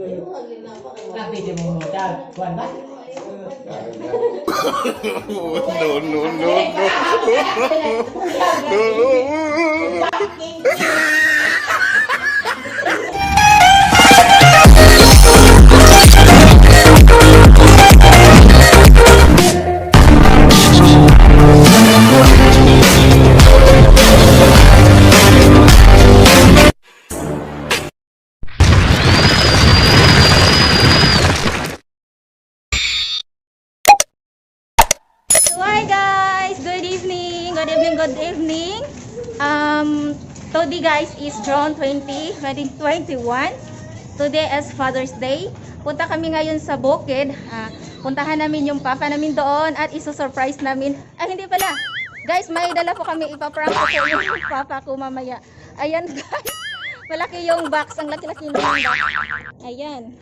Nag-video mo mo dad. Kuan ba? No, no, no, no. So, hi guys! Good evening! Good evening, good evening! Today guys is June 20, 2021. Today is Father's Day. Punta kami ngayon sa Bukid. Puntahan namin yung papa namin doon at iso-surprise namin. Ay, hindi pala! Guys, may dala po kami. Ipaprank ko po yung papa ko mamaya. Ayan guys! Malaki yung box. Ang laki-laki ng box. Ayan.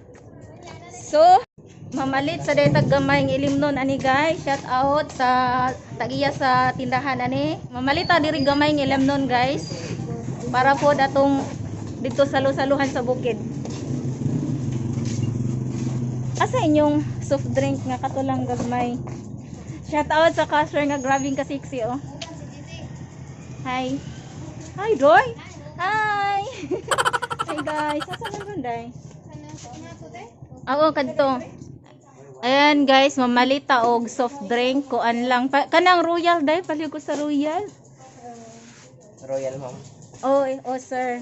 So, mamalit sa detag gamay ng ilim nun ani guys. Shout out sa tagiya sa tindahan ani. Mamalit ta diri gamay ng ilim nun guys. Para po datong dito salu-saluhan sa bukid. Asa inyong soft drink nga katulang gagmay? Shout out sa cashier nga grabing ka sexy oh. Hi. Hi Doy. Hi. Hi guys. Asa man ron day? Oo, kadto. Ayan guys, mamalita og soft drink kuan lang. Kanang Royal day, paliw ko sa Royal. Royal, ma'am. Oh, oh sir.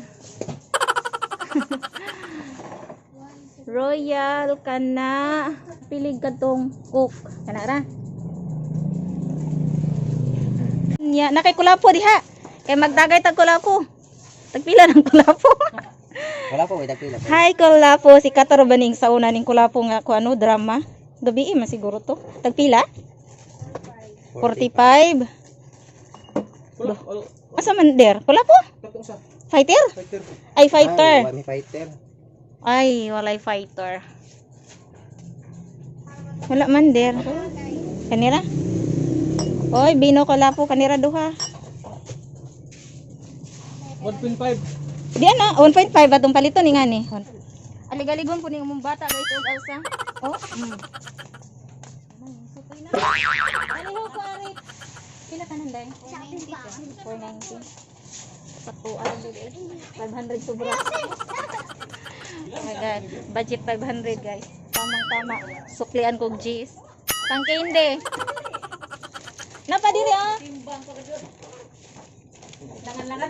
Royal kana pilig kadtong Coke. Kana ra. Nya nakay kulapo diha. Kay magdagay tag kulapo. Tagpila ng kulapo. Wala po, wait, pila po. Hi kulapo, si Kataro baning sa una ning kulapo nga ko ano drama. Gabi man siguro to. Tagpila? 45. Asa man der? Kulapo? Fighter? Ay fighter. Ay, may fighter. Ay, walay fighter. Wala man der. Kanira? Oy, bino kulapo kanira duha. 1.5. Di ana, 1.5 atong palito ni ngani. Alig-aligon po ni imong bata guys og alsa. Oh. Sutoy na. Aliho ko ari. Pila ka nanday? 490. Sa tuan dili. 500 sobra. Oh my God. Budget 500 guys. Tamang tama. Suklian kog G's. Tangkinde. Napa diri ah. Langan-langan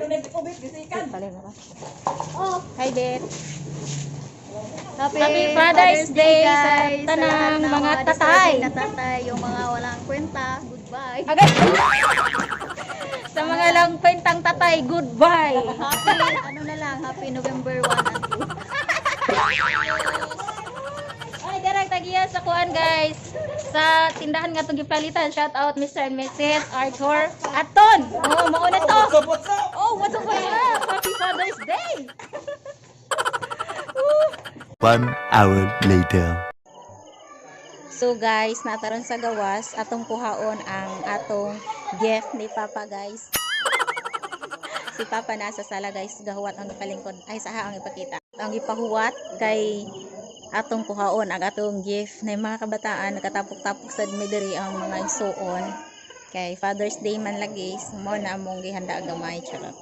Oh, hi Bet. Happy Father's Day sa tanang lahat ng mga tatay. disturbing na tatay, yung mga walang kwenta, goodbye. Agay. Sa mga lang kwentang tatay, goodbye. Happy, ano na lang, happy November 1 and 2. Ay, darang tagiya sa kuan guys. Sa tindahan nga itong gipalitan. Shout out Mr. and Mrs. Arthur Aton. Oh, mauna to. What's up, what's up? Oh, what's up, what's up? Happy Father's Day. One hour later. So guys, nataron sa gawas atong kuhaon ang atong gift ni Papa guys. Si Papa nasa sala guys, gahuwat ang ipalingkod. Ay saha ang ipakita. Ang ipahuwat kay atong kuhaon ang atong gift na mga kabataan nakatapok-tapok sad mi diri ang mga igsuon. Kay Father's Day man lagi, so mao na among gihanda gamay charot.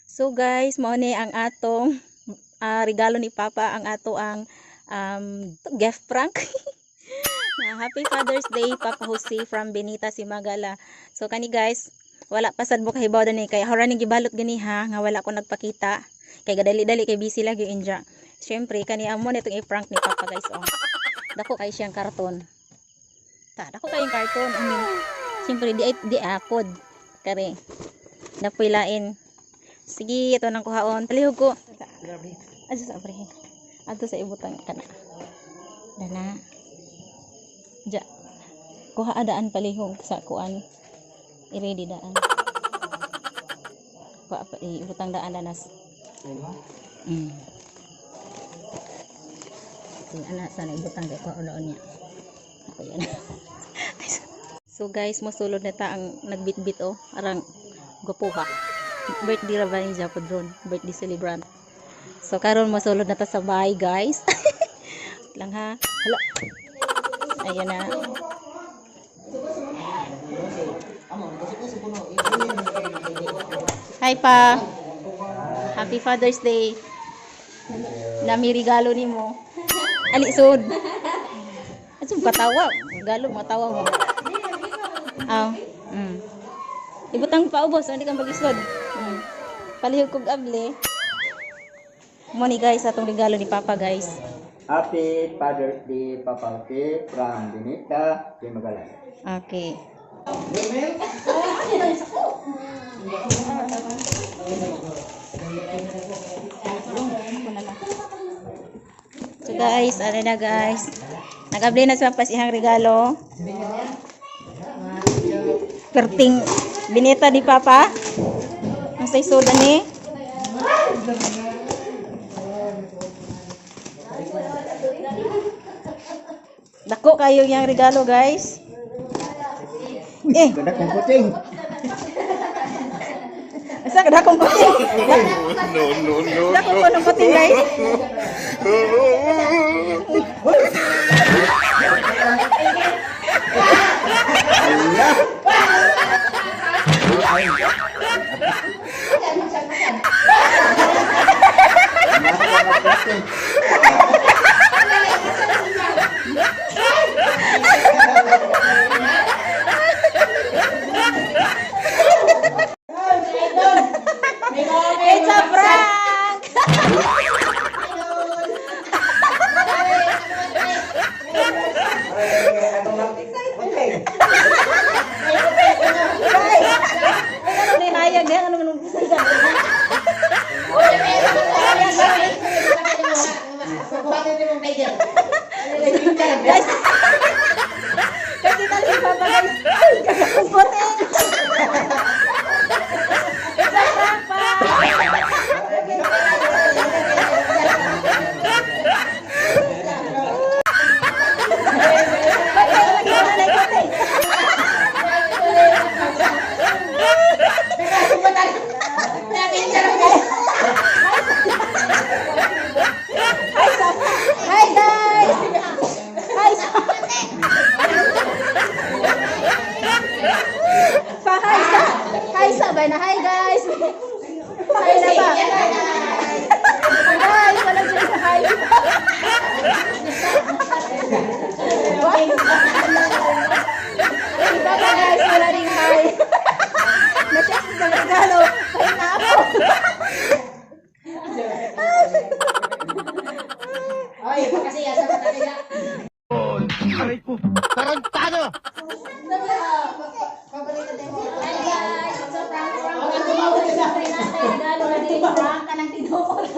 So guys, mao ni ang atong regalo ni Papa, ang ato ang gift prank. Na Happy Father's Day Papa Jose from Benita Simagala. So kani guys, wala pa sad mo kahibaw dani kay hora ning gibalot gani ha nga wala ko nagpakita. Kay gadali-dali kay busy lagi inja. Syempre kani amo na itong i-prank ni Papa guys oh. Dako kay siyang karton. Ta, dako kayong karton. I mean, syempre di di apod. Kare. Napoy lain. Sige, ito nang kuhaon. Palihog ko. Adto sa abre. Adto sa ibutang kana. Dana. Ja. Kuha daan palihog sa kuan. I-ready daan. Kuha pa ibutang daan danas. Sige, ana sana ibutang kay kuha daon niya. Ako yan. So guys, mosulod na ta ang nagbitbit oh, arang gwapuha. Birthday ra ba ni Japo drone? Birthday celebrant. So karon mosulod na ta sa bahay guys. Wait lang ha. Hala. Ayan na. Hi pa. Happy Father's Day. Nami regalo nimo. Ali sud. Asum katawa, regalo matawa mo. Aw. Ibutang pa ubos, hindi kang magisod. Palihog kog abli. Mo ni guys atong regalo ni Papa, guys. Happy Father's Day, Papa P, from Benita Magalang. Okay. So guys, ano na guys. Nag-abli na si Papa sa iyang regalo. Perting binita ni Papa. Ang say soda ni. Dako kayo yung regalo, guys. Eh, Ganda kong kuting. asa ka dakong kuting? No, no, no, Dako ko ng kuting, guys. It's a prank! Guys! Ano na hayag yan? Ano man Guys! Kasi tali si Papa, guys. Ay, kagakong puting! It's a prank pa! Bakit lagi na lang puting? Hi, sa Hi, guys! Hi, sa Pa, hi, sa Hi, sa ba na? Hi, guys! Hi na ba? Hi! Wala dyan sa hi. Si Papa, guys, wala ring hi. Na-check sa regalo. Hi na ako. Tarantado! Hi guys! It's a prank, prank. Regalo na din. Prank ka ng tinuod.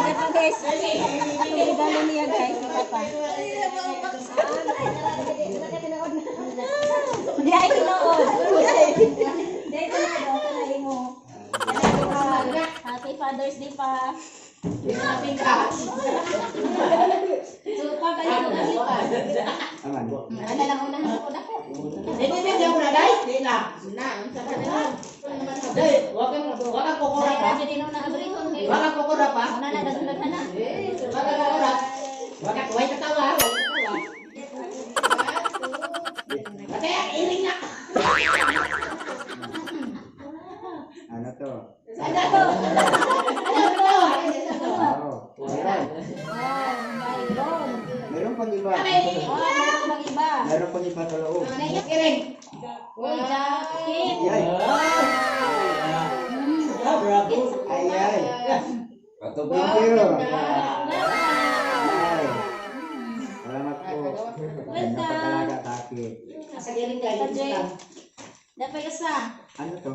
Ito guys, ang regalo niya guys, ni Papa. Di ay tinuod. Di ay tinuod. Ang kanay mo. Happy Father's Day pa. So, pa, balik mo kasi pa. Aman. Ano lang unahan ko dako. Ay, na abrihon kayo. Una na dagdag na. Ano to? Ano? Wow. Meron. Wow, mayroon. Meron pang iba. Oh, meron pang iba. Meron pang iba sa loob. Uy, jacket. Ay, ay. Ay, ay. Thank you. Ay. Salamat po. Napakalaga sa akin. Sa Jay. Dapat isa. Ano to?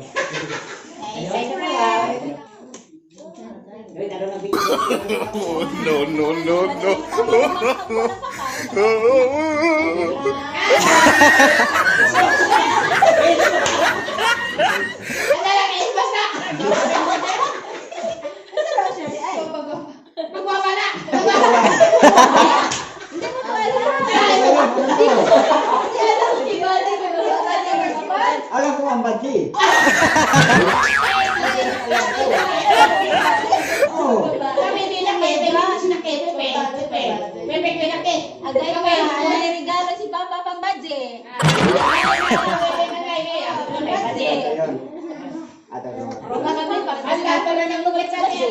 Ay, secret. No, no, no, no. Magwawala. Baji. Oh. Kami di na kayo, di ba? Pepe, pepe. Pepe, pepe. Agay pa, may regalo si Papa pang budget. Ayun. Ato rin. Ang lahat na ng lubit sa atin.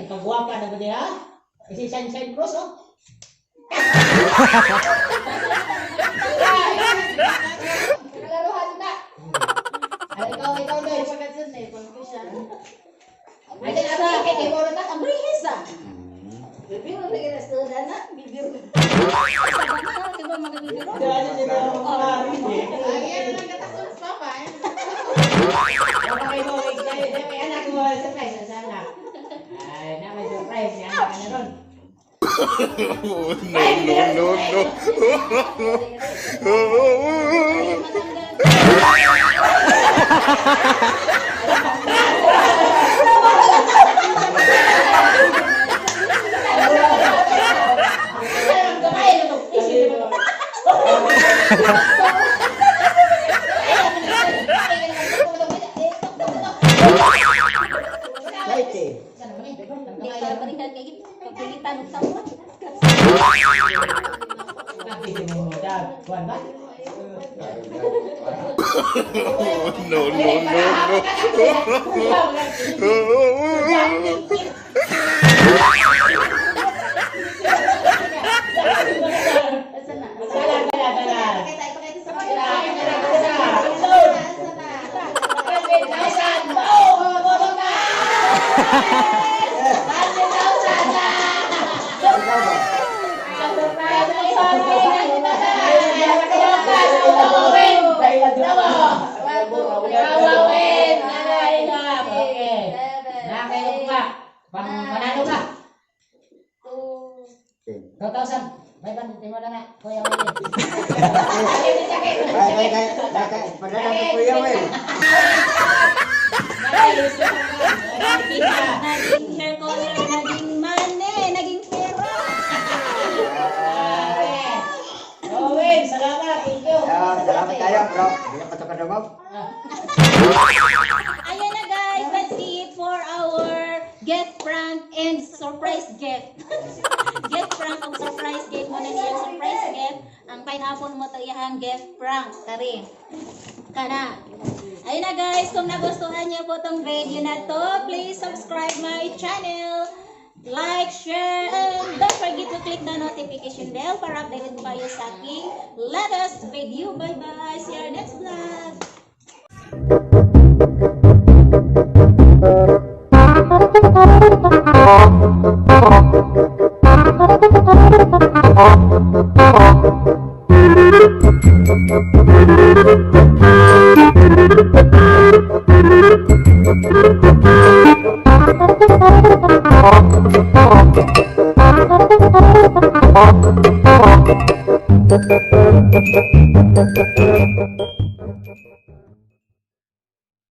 Pagwapa na ba niya? Kasi Sunshine Cross, oh. Ay, ikaw, ikaw, guys. Ay, din, asa, kay kay Moro ta. Ang brihis ah. Di ba mga bibiro? Baka kayo mo, may anak mo, surprise, sa anak. Ay, na may surprise, may anak ka na ron. No, no, no, no. Ay, ang kamay, ano to? Ay, sino ba to? Saite. Hindi pa barihan kay pagpilitan og samot. Kuan ba? No, no, no, no. Tala, tala, tala. Panalo ka. 2,000. May ban, mo na nga. Kuya Willie. Bay, bay, bay. Bay, padala ko kuya Will. Naging hair color, naging money, naging pera. Owen, salamat. Thank you. Ah, salamat tayo, bro. Hindi na pato. Ayan na guys, that's it for our gift prank and surprise gift. Gift prank ang surprise gift mo na niyang surprise gift. Ang pineapple mo to iyang gift prank. Kari. Kana. Ayun na guys, kung nagustuhan niyo po tong video na to, please subscribe my channel. Like, share, and don't forget to click the notification bell para updated po kayo sa aking latest video. Bye-bye! See you our next vlog!